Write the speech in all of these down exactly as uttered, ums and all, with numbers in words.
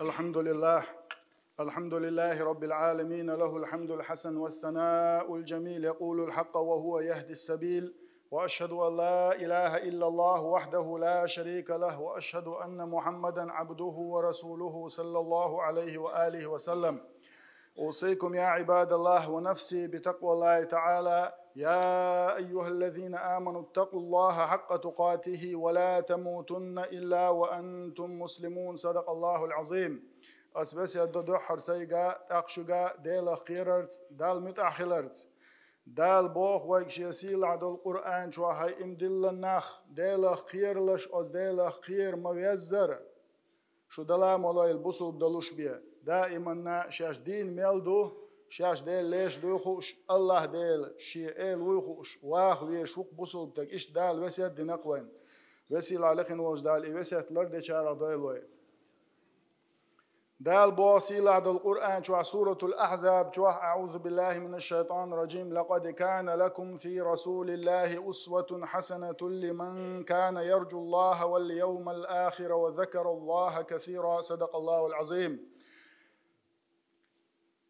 الحمد لله. الحمد لله رب العالمين، له الحمد الحسن والثناء الجميل، يقول الحق وهو يهدي السبيل، وأشهد أن لا إله إلا الله وحده لا شريك له، وأشهد أن محمدا عبده ورسوله صلى الله عليه وآله وسلم. أوصيكم يا عباد الله ونفسي بتقوى الله تعالى. يا أيها الذين آمنوا اتقوا الله حق تقاته ولا تموتن إلا وأنتم مسلمون. صدق الله العظيم. Ас весет до дуьххьара сайга, тӀаккха шуга Делах кхерарца, Далла муьтӀахь хиларца. Дала боху вайга Шен сийлахь долу Къуръан чохь: хӀай иман диллина нах, Делах кхералаш, оцу Делах кхера ма-веззара. Шу дала молойла бусулба долуш бен, даиманна шаьш дийна мел ду, шаьш Дела леш дуй хууш, АллахӀ Дела Шен эла вуй хууш, ваха везаш ву-кх бусулба стаг. Иштта Дала весет дина-кх вайна. Весийлахь лекхина волчу Дала и весет лардечарах дойла вай. Дала боху сийлахь долу Къуръан чохь, Суратул Ахьзаб чохь: أعوذ بالله من الشيطان الرجيم. لقد كان لكم في رسول الله أسوة حسنة لمن كان يرجو الله واليوم الآخر وذكر الله كثيرا. صدق الله العظيم.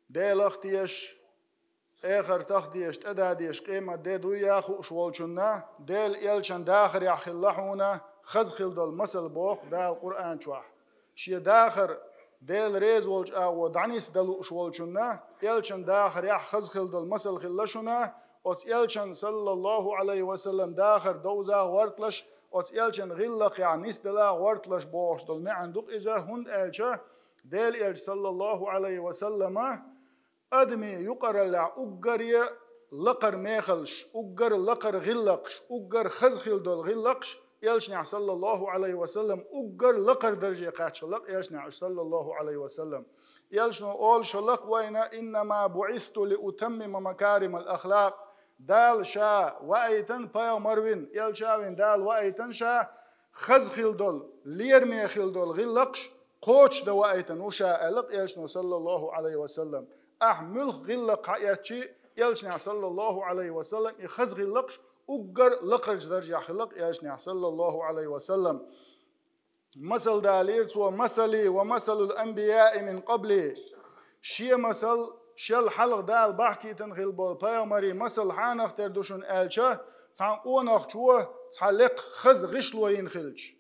Делах тешаш, эхартах дезаш, тӀадан дезаш, къемат де дуй а хууш волчунна, Делан элчан дахарехь хилла хьуна хаза хила долу масал, боху Дала Къуръан чохь. Шен дахар Дела реза волчу агӀор дӀанисдан лууш волчунна, элчан дахарехь хаза хила долу масал хилла шуна, оцу элчан, саллаллаху Ӏалайхи ва саллам, дахар довза гӀорталаш, оцу элчан гӀиллакхехь нисдала гӀорталаш бохуш долу маьӀна ду-кх иза, хӀунда аьлча Делан элча, саллаллаху Ӏалайхи ва саллама, адамийн юкъараллехь уггаре лакхара мехаллаш, уггар лакхара гӀиллакхаш, уггар хаза хила долу гӀиллакхаш элчанехь, саллаллаху Ӏалайхи ва саллам, уггар лакхара дарже кхаьчна хилла-кх элчанехь, саллаллаху Ӏалайхи ва саллам. Элчано олуш хилла-кх вайна: إنما بعثت لأتمم مكارم الأخلاق. Дала ша ваийтина, пайхамар вина, элча а вина, Дала ваийтина ша хаза хила долу, лераме хила долу гӀиллакхаш кхочушдан ваийтина ву ша, аьлла-кх элчано, саллаллаху Ӏалайхи ва саллам. Ахь муьлхха гӀиллакх хьаэцчи, элчанехь, саллаллаху Ӏалайхи ва саллам, и хаза гӀиллакхаш уггар лакхарчу даржехь хилла-кх элчанехь, саллаллаху Ӏалайхи ва саллам. Масал далийра цо: مثلي ومثل الأنبياء من قبلي. Шен масал, шел хьалха Дала бахкийтина хила болу пайхамарийн масал хьанах тера ду шуна аьлча, цхьана къонахчо цхьа лекха хаза гӀишло йина хилча.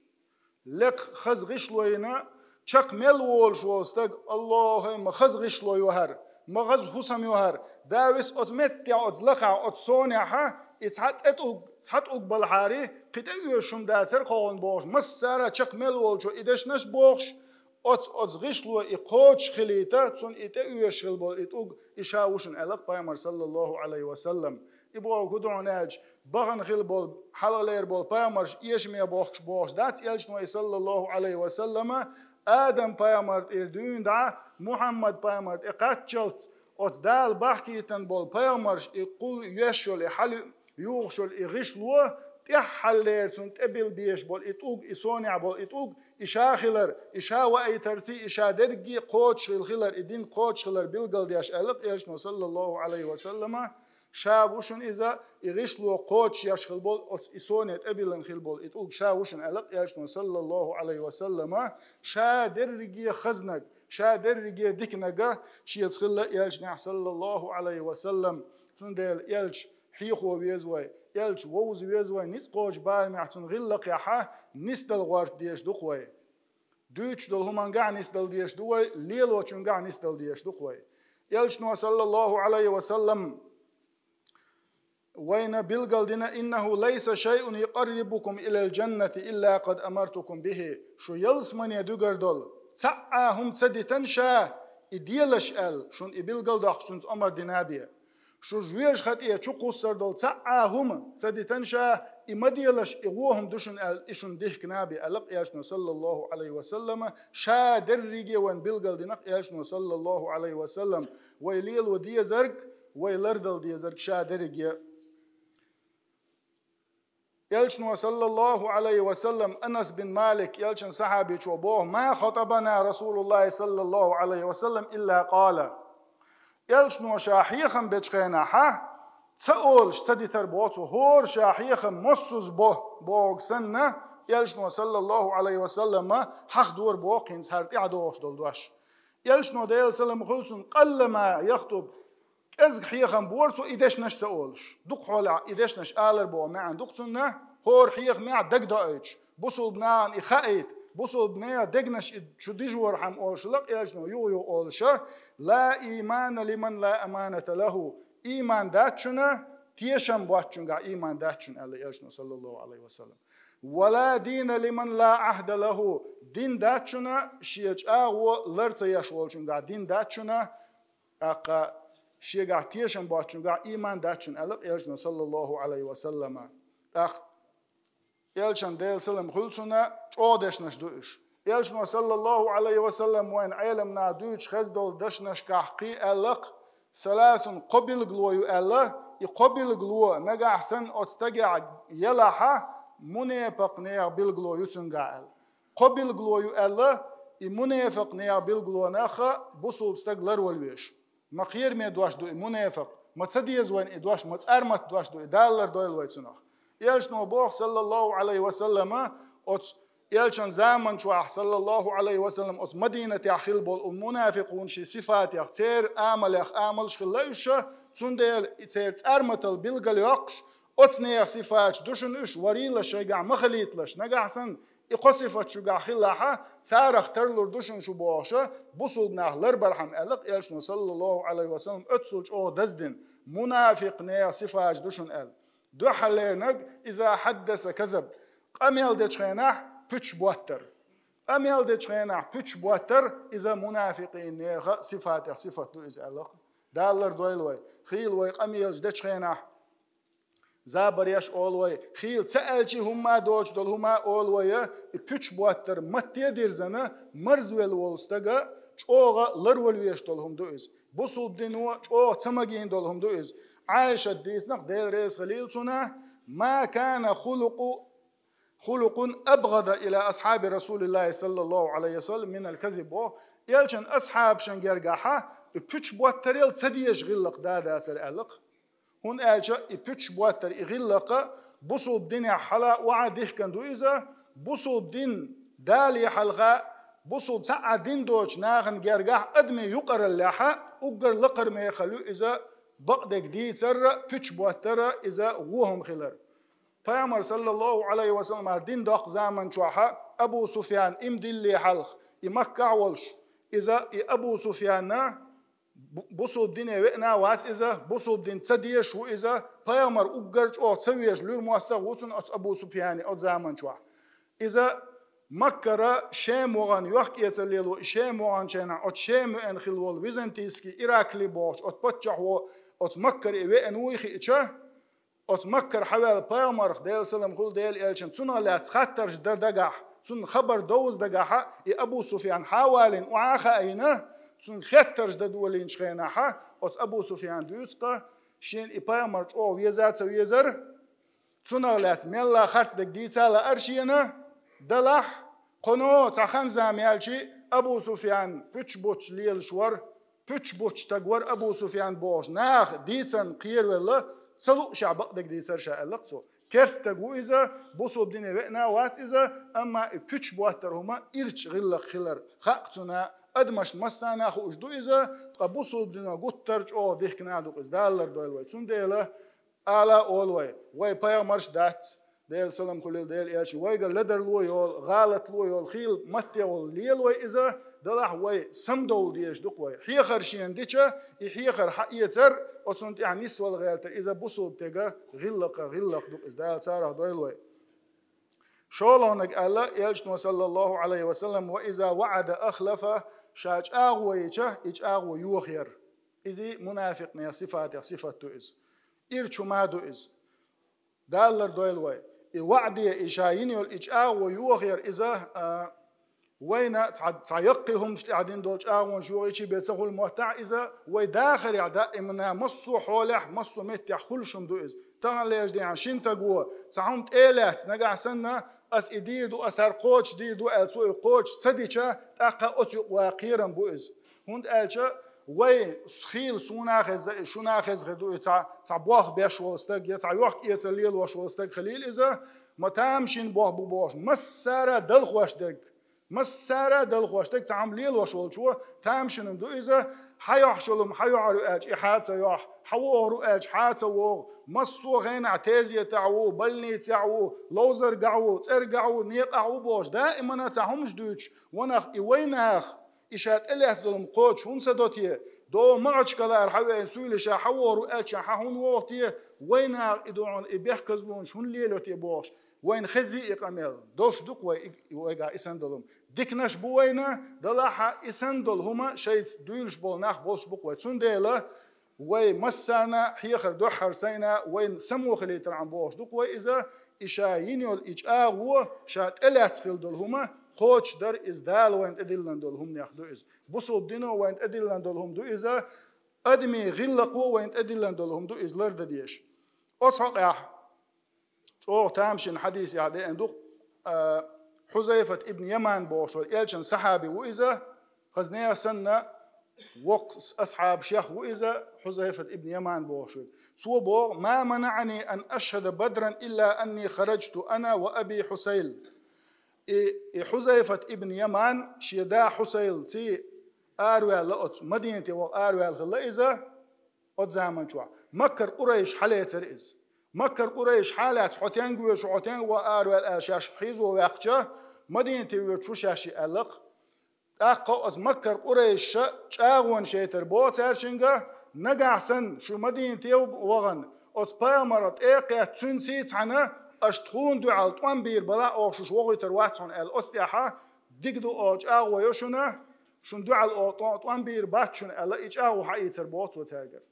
Лекха хаза гӀишло йина, чекх мел волуш волу стаг: «Аллахьай, ма хаза гӀишло ю хӀара, ма хаза хӀусам ю хӀара, давис оцу меттехь, оцу лакхахь, оцу сонехьа и цхьа тӀе тӀулг, цхьа тӀулг балахьара, кхин тӀе оьшуш хӀума дацара кхогӀан», – бохуш, массара а чекх мел волчо и дешнаш бохуш, оцу, оцу гӀишло и кхочуш хилийта, цунна и тӀе оьшуш хила болу и тӀулг, и ша ву шуна, аьлла-кх пайхамар, саллаллаху Ӏалайхи ва саллам. И боху хӀун ду хьуна аьлча, бахана хила болу, хьалхалера болу пайхамарш эшаме бохкуш бохуш дац элчано и, саллаллаху Ӏалайхи ва саллама, Адам-пайхамар тӀера дуьйна дӀа, Мухьаммад-пайхамар тӀе кхаччалц, оцу Дала бахкийтина болу пайхамарш и кхул йоьшуш йолу и хьалуьйту, юхуш йолу и гӀишло, тӀаьххьаллера цунна тӀе билла безаш болу и тӀулг, и сонехь болу и тӀулг, и ша хилар, и ша ваийтарций, и ша дерриге кхочуш хила хилар, и дин кхочуш хилар билгалдеш, аьлла-кх элчано, саллаллаху Ӏалайхи ва саллама. Ша ву шуна иза, и гӀишло кхочушъеш хила болу, оцу и соне тӀебиллина хила болу и тӀулг ша ву шуна, аьлла-кх элчано, саллаллаху Ӏалайхи ва саллама. Ша дерриге хазнаг, ша дерриге диканага шеца хилла элчанехь, саллаллаху Ӏалайхи ва саллам. Цундела элча хьехо веза вай, элча вовза веза вай, ницкъ кхочу барамехь цунна гӀиллакхехьа нисдала гӀорта дезаш ду-кх вай. Дуьйцуш долу хӀумангахь нисдала дезаш ду вай, лелочунгахь нисдала дезаш ду-кх вай. Элчано, саллаллаху Ӏалайхи ва саллам, вайна билгалдина: «إنه ليس شيء يقربكم إلى الجنة إلا قد أمرتكم به». Шу ялсамане дуьгар долу цхьа а хӀума ца дитина ша, и делаш аьлла, шуна и билгалдоккхуш цуьнца омар дина бен. Шу жоьжахати чу кхуссур долу цхьа а хӀума ца дитина ша, и ма делаш, и вон хӀума ду шуна аьлла, и шуна дихкина бен, аьлла-кх элчано, саллаллаху Ӏалайхи ва саллама. Ша дерриге вайна билгалдина-кх элчано, саллаллаху Ӏалайхи ва саллам, вай лело дезарг, вай лардала дезарг ша дерриге. Элчано, саллаллаху Ӏалайхи ва саллам, Анас бин Малик, элчан сахьабичо боху: «ما خطبنا رسول الله صلى الله عليه وسلم إلا قال». Элчано ша хьехам бечу хенахьа, ца олуш ца дитар боху цо, хӀора ша хьехам массуза бо, бохург санна, Элчано, саллаллаху Ӏалайхи ва саллама, хьахдора боху хӀинца хӀара тӀаьхьа догӀуш долу дош. Элчано, Делан салам хуьлу цунна, къаллама яхтуб, кӀезга хьехам бора цо и дешнаш ца олуш. Дукха хьолехь и дешнаш алар боху маьӀна ду-кх цунна, хӀора хьехамехь дагадоуьйтуш, бусулба нахана и хаийта, бусулба нехан дегнаш и чу дижорхьама олуш лакъ Элчано юха-юха олуша: «Ла иймана лиман ла аманата лаху». Ийман дац шуна, тешам боцучуьнгахь ийман дац шуна, аьлла Элчано, саллаллаху Ӏалайхи ва саллам. «Ва ла дина лиман ла Ӏахда лаху». Дин дац шуна, шен чӀагӀо лар ца еш волчуьнгахь дин дац шуна, тӀаккха шегахь тешам боцучуьнгахь ийман дац шуна, аьлла Элчано, саллаллаху Ӏалайхи ва саллама. ТӀаккха Элчан, Делан салам хуьлу цунна, чӀогӀа дешнаш ду уьш. Элчано, саллаллаху Ӏалайхи ва саллам, вайн Ӏеламнаха дуьйцуш хезна долу дешнашкахь кхин аьлла-кх: «Саласун, кхо билгало ю», аьлла, и кхо билгало нагахь санна оцу стагехь елахьа, мунепакъ нехан билгало ю цуьнгахь аьлла. Кхо билгало ю аьлла, и мунепакъ нехан билгалонах бусулба стаг ларвала веш. Ма кхераме дош ду и мунепакъ, ма ца деза вайн и дош, ма цӀармат дош ду и, Дала лардойла вай цунах. Элчано боху, саллаллаху Ӏалайхи ва саллама, оцу Элчан заман чохь, саллаллаху Ӏалайхи ва саллам, оцу Мадинатехь хилла болу мунафикъунийн сифатех, церан амалех амалш хилла уьш, цундела и церан цӀарматал билгал йоккхуш, оцу нехан сифаташ ду шуна уьш, варийла шайгахь ма хилийталаш, нагахь санна и кхо сифат шуьгахь хилахьа, царах тарлур ду шуна шу бохуша, бусулба нах ларбархьама аьлла-кх Элчано, саллаллаху Ӏалайхи ва саллам, оццул чӀогӀа даздина, мунафикъ нехан сифаташ ду шуна аьлла. Дуьххьарлерниг, иза хьаддаса казаб, къамел дечу хенахь пуьчаш боттар. Къамел дечу хенахь пуьчаш боттар, иза мунафикъийн нехан сифатех сифат ду иза аьлла-кх. Дала лардойла вай, хийла вай къамелаш дечу хенахь, забарш олу вай, хийла ца аьлчи хӀумма а доцуш долу хӀума а олу вай, и пуьчаш боттар матте а дирзина, марзвелла волу стага чӀогӀа ларвала веш долу хӀума ду иза. Бусулба дино чӀогӀа ца магийна долу хӀума ду иза. Ӏайшат дийцина-кх, Дела реза хилийла цунна: «Ма кана хулукъу, хулукъун абгӀада ила асхьаби Расулиллахи саллаллаху Ӏалайхи ва саллам минал казиб», боху, Элчан асхьабашна гергахьа и пуьчаш боттарел ца дезаш гӀиллакх да дацара аьлла-кх. ХӀунда аьлча и пуьчаш боттар, и гӀиллакх бусулба динехь хьала а охьа дихкина ду иза, бусулба дин дале хьалха, бусулба цхьа а дин доцучу нахана гергахь адамийн юкъараллехьа уггар лакхара мехала ю иза бакъдерг дийцарра, пуьчаш боттара иза вон хӀума хилар. Пайхамар, саллаллаху Ӏалайхи ва саллам, дин доккху заман чохьа Абу Суфьян иман дилле хьалха, и Маккахь волуш, иза и Абу Суфьяна бу-, бусулба дине веана а вац иза, бусулба дин ца дезаш ву иза, пайхамар уггар чӀогӀа ца везаш луьра мостагӀ ву цунна оцу Абу Суфьяне оцу заман чохь. Иза Маккара Шем вахана, йохк-эцар лело и Шем ваханчу хенахь, оцу Шем веана хилла волу византийский Иракли бохучу оцу паччахьо оцу Маккара и веана вуй хиъча, оцу Маккара хьаваьлла пайхамарх, Делан салам хуьлу Делан элчанна, цунах лаьцна хаттарш дан дагахь, цунна хабар довза дагахьа, и Абу Суфьян хьавалийна охьа а хаийна, цунна хеттарш дан долийначу хенахьа, оцу Абу Суфьяна дуьйцу-кха, шена и пайхамар чӀогӀа веза а ца везара, цунах лаьцна мелла харцдерг дийца а лаьара шена, делахь, кхуьно цхьа хан-зама яьлча Абу Суфьян пуьчаш буттуш лелаш вара, пуьчаш буттуш стаг вара Абу Суфьян бохуш, наха дийцарна кхеравелла, ца луушехь бакъдерг дийцара ша аьлла-кх цо. Керста стаг ву иза, бусулба дине веана а вац иза, амма и пуьчаш боттар хӀума ирча гӀиллакх хилар хаьа-кх цунна, адамашна массарна а хууш ду иза, ткъа бусулба дино гуттар а чӀогӀа дихкина а ду-кх иза, Дала лардойла вай. Цундела ала а олу вай, вай пайхамарш дац, Делан салам хуьлийла Делан элчанна, вайгара ледарло йолу, гӀалатло йолу, хийла матте волу лела вай иза, делахь вай самадовла дезаш ду-кх вай. Хьехар шена дича, и хьехар хьаэцар, оцунна тӀехь нисвала гӀертар, иза бусулба стеган гӀиллакха гӀиллакх ду-кх иза, Дала царах дойла вай. ШолгӀаниг аьлла Элчано, саллаллаху Ӏалайхи ва саллам: «Ва иза ваӀада ахлафа», ша чӀагӀо йича, и чӀагӀо йохаяр. Иза мунафикъ нехан сифатех сифат ду иза. Ирча хӀума ду иза. Дала лардойла вай. И ваӀде, и ша йина йолу и чӀагӀо йохаяр иза, а, вайна цхьа, цхьа яккхий хӀуманаш тӀехь дина долу чӀагӀонаш йохайчий бен ца хуьлу моттахь иза, вай дахарехь даимана массо а хьолехь, массо а меттехь хуьлуш хӀума ду иза. Таханлерчу дийнахь шина стаго цхьа хӀума тӀе а лаьцна, нагахь санна, ас и дийр ду, ас хӀара кхочуш дийр ду аьлла, цо и кхочуш ца дича, тӀаккха оцу юкъа ван кхерам бу иза. ХӀунда аьлча Вай хийла суна хеза, шуна хеза хир ду и цхьа, цхьа болх беш вола стаг, я цхьа йохк-эцар лелош вола стаг хилийла иза, ма тамашийна болх бу бохуш, массара а далхош дерг. Массара а далхош дерг, цхьа хӀума лелош волчо тамашийна ду иза, хьа йохьуш йолу хӀума хьа йоӀар ю аьлча, и хьа а ца йохь, хьа вогӀур ву аьлча, хьа а ца вогӀу, массо а хенахь тезетахь ву, больницехь ву, ловзаргахь ву, цӀергахь ву, некъахь ву бохуш, даимана цхьа хӀумаш дуьйцуш, ванах и вайнах, и ша тӀелаьцна долу хӀума кхочуш хӀунда ца до те? До Махачкалара хьа веана суйла ша хьа вогӀур ву аьлча, хьа хӀунда вогӀу те? Вайнах и дуьхьал и бехказлонаш хӀунда лело те бохуш, вайна хезий и къамел? Долуш ду-кх вай и, вайгахь и санна долу хӀума. Диканаш бу вайна, далахь а и санна долу хӀума шайца дуьйлуш болу нах болуш бу-кх вай. Цундела вай массарна а хьехар дуьххьара сайна а вайна само хилийтархьама бохуш ду-кх вай иза, и ша йина йолу и чӀагӀо, ша тӀелаьцна хилла долу хӀума кхочушдар иза, Дала вайна тӀедиллина долу хӀуманех ду иза. Бусалба дино вайна тӀедиллина долу хӀума ду иза, адамийн гӀиллакхо вайна тӀедиллина долу хӀума ду иза лардан дезаш. Оцу хьокъехь чӀогӀа тамашийна хьадисехь деана ду-кх, а, Хьузайфат ибн Яман бохуш волу, элчан сахьаби ву иза, хаза нехан санна, воккха асхьабашех ву иза, Хьузайфат ибн Яман бохуш верг. Цо боху: «Ма манаъани ан ашхьада бадран илла анни хараджту ана ва аби Хьусайл». И, и Хьузайфат ибн Яман шен да Хьусайлций араваьлла оцу Мадинате ваха араваьлла хилла иза, оцу заман чохь. Маккара къурайш хьалецара иза. Маккара къурайш хьалаьцна, хьо тенга воьду, хьо тенга ваха араваьлла аьлла шаьш хьийзо ваьккхича, Мадинате воьдуш ву шаьш и аьлла-кх. ТӀаккха оцу Маккара къурайша чӀагӀонаш яйтар боху цаьршинга, нагахь санна шу Мадинате вахана, оцу пайхамарах тӀе а кхетта, цуьнций цхьаьна аша тхуна дуьхьал тӀом бийр балахь, оха шуьш вохуьйтур вац хьуна аьлла, оцу тӀехь дика ду, оха чӀагӀо йо шуна, шуна дуьхьал оха тӀом, тӀом бийр бац шуна аьлла, и чӀагӀо хьаийцар боху цо цаьргара.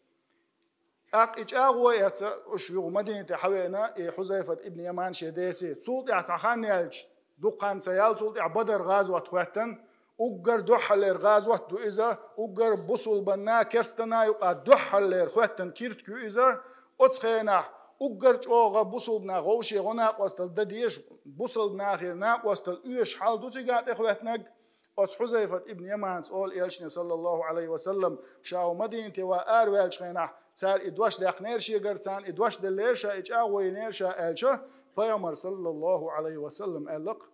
ТӀаккха и чӀагӀо эцна, уьш юха Мадинате хьавеана, и Хьузайфат ибн Яман шен деций. Цул тӀаьхьа цхьа хан яьлча, дукха хан ца яьлла, цул тӀаьхьа Бадар гӀазот хӀоьттина, уггар дуьххьарлера гӀазот ду иза, уггар бусулбанна, керстана юкъа дуьххьарлера хӀоьттина киртиг ю иза. Оцу хенахь уггар чӀогӀа бусулбанах вовше гӀо накъостал дан дезаш, бусулбанахера накъостал оьшуш хьал ду цигахь тӀехӀоьттинарг. Оцу Хьузайфат ибн Яманца олу элчане, саллаллаху Ӏалайхи ва саллам, ша хӀу Мадинате ваха араваьллачу хенахь, цара и дош даьккхинера шегара, царна и дош деллера ша, и чӀагӀо йинера ша аьлча, пайхамар, саллаллаху Ӏалайхи ва саллам, аьлла-кх: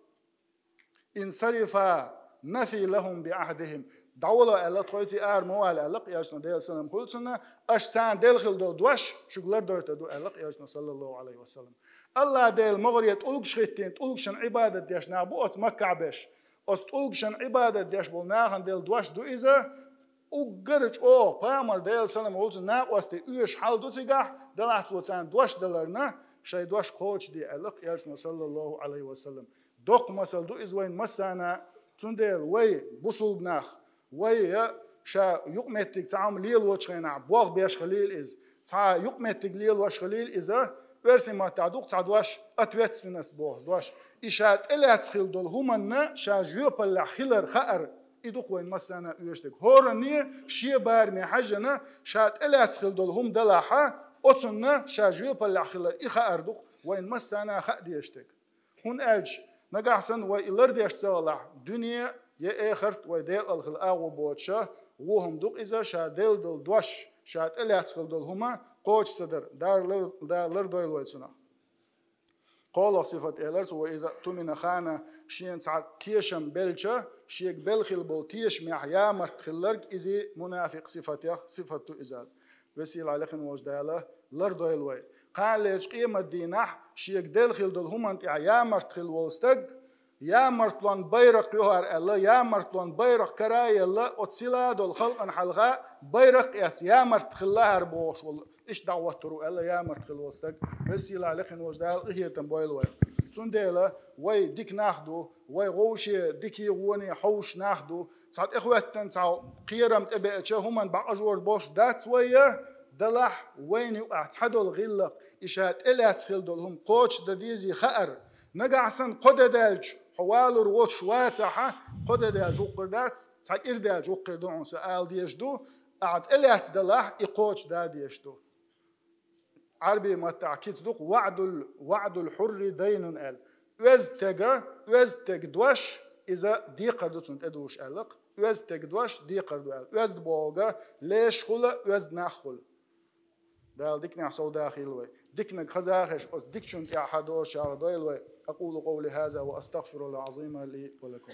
«Инсарифа нафи лахум би ахьдихим». ДӀавала аьлла, тхойций ара ма вала аьлла-кх элчано, Делан салам хуьлда цунна, аша царна делла хилла долу дош шуьга лардойтур ду аьлла-кх элчано, саллаллаху Ӏалайхи ва саллам. АллахӀ Делан могӀаре тӀулгаш хӀиттийна, тӀулгашна Ӏибадат деш нах бу оцу Маккахь берш. Оцу тӀулгашна Ӏибадат деш болу нахана делла дош ду иза, уггар а чӀогӀа, пайхамар, Делан салам хуьлда цунна, накъостий оьшуш хьал ду цигахь, делахь цо царна дош даларна, шайн дош кхочушде аьлла-кх элчано, саллаллаху Ӏалайхи ва саллам. Доккха масал ду иза вайн массарна, цундела вай, бусулба нах, вай а ша юкъаметтиг цхьа хӀума лелочу хенахь, болх беш хилийла иза, цхьа юкъаметтиг лелош хилийла иза, оьрсийн маттахь ду-кх цхьа дош, ответственность бохуш дош. И ша тӀелаьцна хилла долу хӀуманна ша жоьпаллехь хилар хаар, и ду-кх вайн массарна оьшург. ХӀоранне шен бараме хьаьжжина, ша тӀелаьцна хилла долу хӀума далахь, оцунна ша жоьпаллехь хилар и хаар ду-кх вайн массарна хаа дезаш дерг. ХӀунда аьлча нагахь санна вай и лардеш ца хилахь, дуьне я эхарт вай декъал хила агӀо боцуша, вон хӀума ду-кх иза, ша делла долу дош, ша тӀелаьцна хилла долу хӀума кхочуш ца дар. Дала лар-, Дала лардойла вай цунах. КхоалгӀа сифат элира цо: «Ва иза тумина хана», шена цхьа тешам белча, шега белла хилла болу тешамехь ямарт хилларг, иза мунафикъ сифатех сифат ду иза. Веза-сийлахь, лекха волчу Дала лардойла вай. Кханалерчу къематдийнахь шега делла хилла долу хӀуманна тӀехь ямарт хилла волу стаг, ямартлон байракх ю хӀара аьлла, ямартлон байракх кара а елла, оцу сила долу халкъана хьалха байракх а эцна, ямарт хилла хӀара бохуш волу, иштта дӀахӀоттур ву аьлла, ямарт хилла волу стаг. Веза-сийлахь, лекха волчу Дала къинхетам бойла вай. Цундела вай дика нах ду, вай вовше дикий гӀоне хьовш нах ду, цхьа тӀехӀоьттина, цхьа кхерам тӀебеача хӀуманна бӀакъажор болуш дац вай, делахь вайна юкъахь цхьа долу гӀиллакх, и ша тӀелаьцна хилла долу хӀума кхочушдан дезий хаар. Нагахь санна кхо де даьлча, хьо валур воцуш вацахь, кхо де даьлча хӀокхуьр дац, цхьа кӀира даьлча хӀокхуьр ду хьуна сан ала дезаш ду, ахьа тӀелаьцна далахь, и кхочушда дезаш ду. Ӏарбийн маттахь кица ду-кх: «ВаӀдул, ваӀдул хьурри дайнун», аьлла. Оьзда тега, оьзда тега дош, Иза декхар ду цунна тӀедугӀуш аьлла-кх. Оьзда стеган дош декхар ду аьлла. Оьзда бохург леш хуьлу, оьзда нах хуьлу. Дала диканехь совдахийла вай. Диканиг хазахеташ, оцу дикачунна тӀехь хьадожучарах дойла вай. أقول قولي هذا وأستغفر الله العظيم لي ولكم.